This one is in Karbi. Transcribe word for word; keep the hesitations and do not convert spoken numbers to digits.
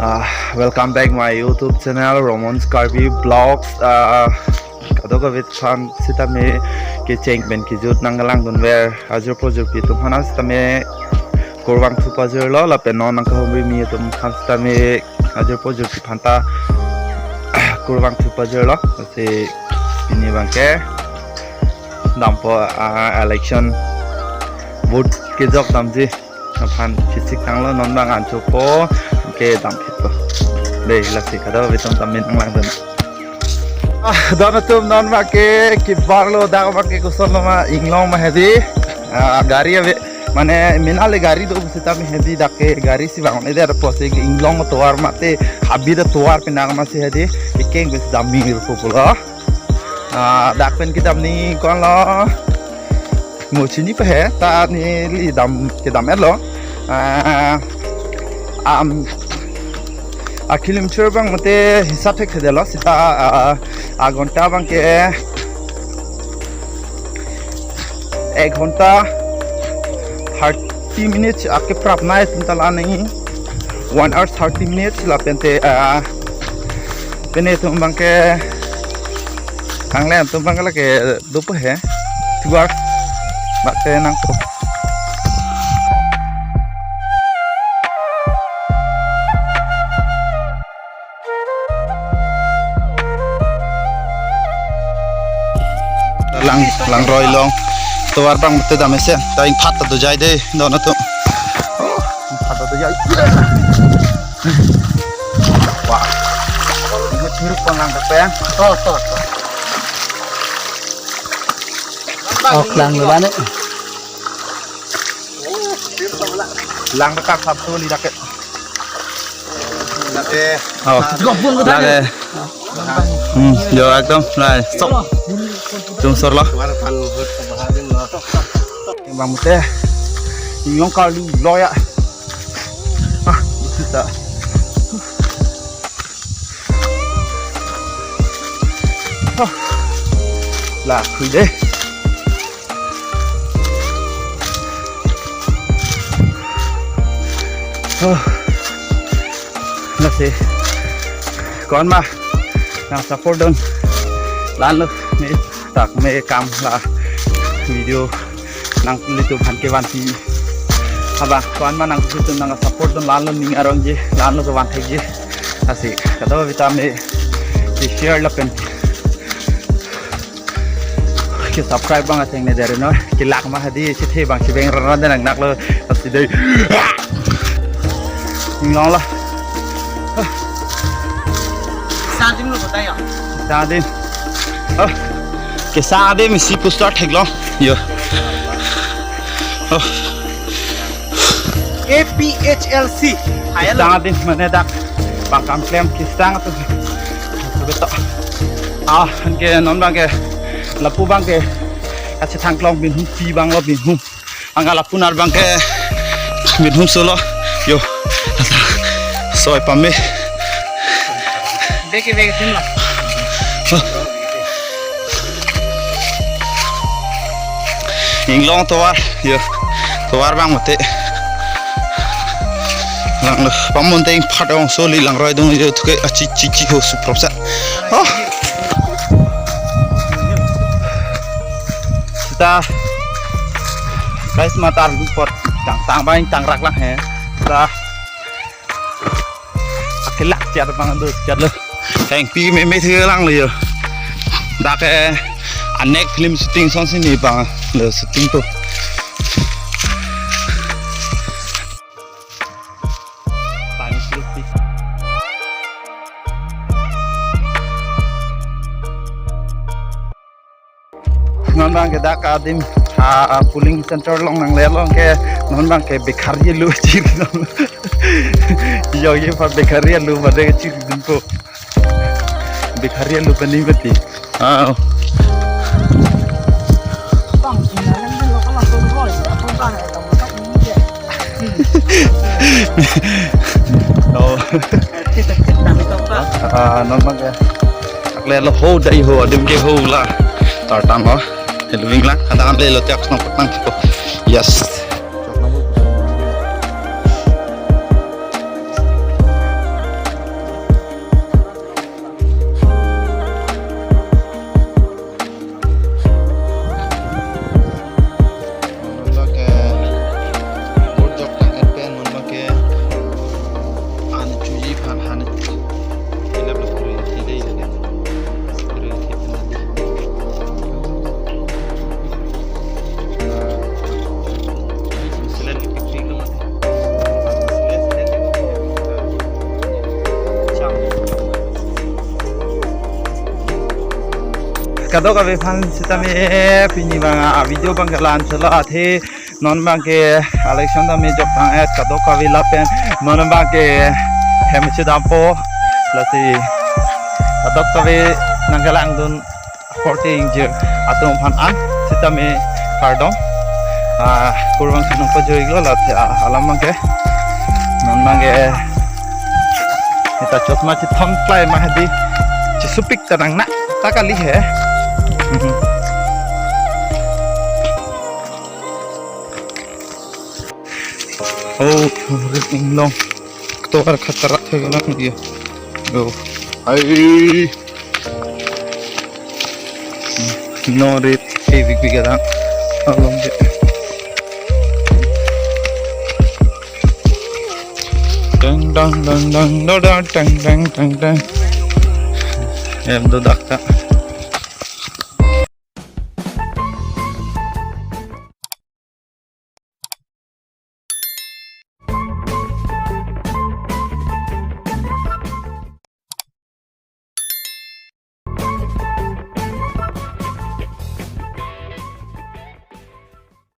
Ah, welcome back my YouTube channel, Roman's Karbi Vlogs. Ah, kadokave aphan sitame kecheng pen kejut nangkelangdunver ajirpo ajirpi atum aphan sitame kurvangthu pajirlo, lapen non nangkehumri mi atum aphan sitame ajirpo ajirpi aphanta kurvangthu pajirlo. Lasi pini abangke dampo, ah, election vote kejok damji aphan chesik tanglo, non abang anchotpo ke dam phitpo. Dei, lasi kadokave atum tame nanglangdun. Ah, don atum, non abangke kebarlo, dak abangke kosonlo ma, inglong ma hedi. Ah, gari ave, mane mena le gari do pusitame hedi, dak ke gari si vang-un-edet apotsi inglong tovar mate, habit atovar penang masi hedi, ekeng bes damir pulo. Ah, dak pen kedam ni konlo, mo chini pa he, ta neli dam kedam-etlo. Ah, am, a kilometer abang mate hisap thekthedetlo, seta, ah, a ghonta abangke ek ghonta thirty minutes akeprap nai atum ta la nangji, one hour thirty minutes lapente, ah, pine atum abangke, kangle atum abangke lake dopo he, two hours bak te nangpo. Lang, langroi along tovar abang mate dam mesen, ta ingphat ta dojai dei, don atum. Oh, ingphat ta dojai. Wah. Ingphat chiruk pon lang ta pen. To, to, to. Ok, lang lo ba ne. Lang ta kak sap tu li dak ke. Lake. Oh. Lake. Hmm, jo ekdom, lai, stop. Tum sorlo. Abang mate. Inglong kali lo ya. Ah, sita. Ah. La, kui dei. Oh. Lasi, ko-an ma nang support dun, la-anlo, ne tak me kam la video nanglitum aphan kevanpi. Haba, ko-an ma nanglitum nang support dun, la-anlo ning arongji, la-anlo kevan thekji. Lasi, kadokave atum me ke share lapen ke subscribe abang ateng ne dere no. Kelak ma hedi, chethe abang chebeng rara de nang naklo, lasi dei. Inglong lo. Sa adim lo kota ya. Sa adim. Oh. Kesa adim isi poster theklong. Yo. Oh. A P H L C. Kesa adim mane dak bang kam klem kesa atum. Betul. Ah, anke non abangke lapu abangke kachethang klong, binhum pi abang lo, binhum. Anke lapu nar abangke binhum solo. Yo. Soi pame. Beke beke sim lo. Inglong tovar, yo. Tovar abang mate. Lang lo, pamonte ingphat ong soli langroi dung yo, thuke achi chi chi ho suprop sa. Oh. Sita. Guys, matar dupot. Tang tang bang tang rak lang he. Sita. Kelak chat abang do chat lo. Hengpi meme the lang lo yo. Dak ke anek film shooting asonsi ne abang lo shooting to. Non abangke dak adim, ah, polling center along nangle along ke, non abangke bekhari alo chiri non. Yo, ye pa bekhari alo pada ke chiri dunpo. Bekhari alo pani mati. Ah. Oh. Ah, non abangke. Akle lo ho dai ho, adim ke ho la. Tartan ho. Helwing la, kadang le lo tiak nang petang ko. Yes. Kadokave aphan sitame pini abang a video abang ke la-an cholo athe non abang ke election tame jok tang-et kadokave lapen non abang ke hem chedampo lasi kadokave nangkelangdun korte ingjir atum aphan an sitame kardom. Ah, kurvangsi nangpajoi-iklo la athe, ah, alam abang ke. Non abang ke. Ita chot ma chithon klai ma hedi. Chisupik ta nang na. Ta kali he. Oh, rit inglong. Kto ar khatara thek lang dia. Oh. Hai. No rit, eh, big big ada. Along dia. Dang dang dang dang dang dang dang dang dang. Em do dak ta.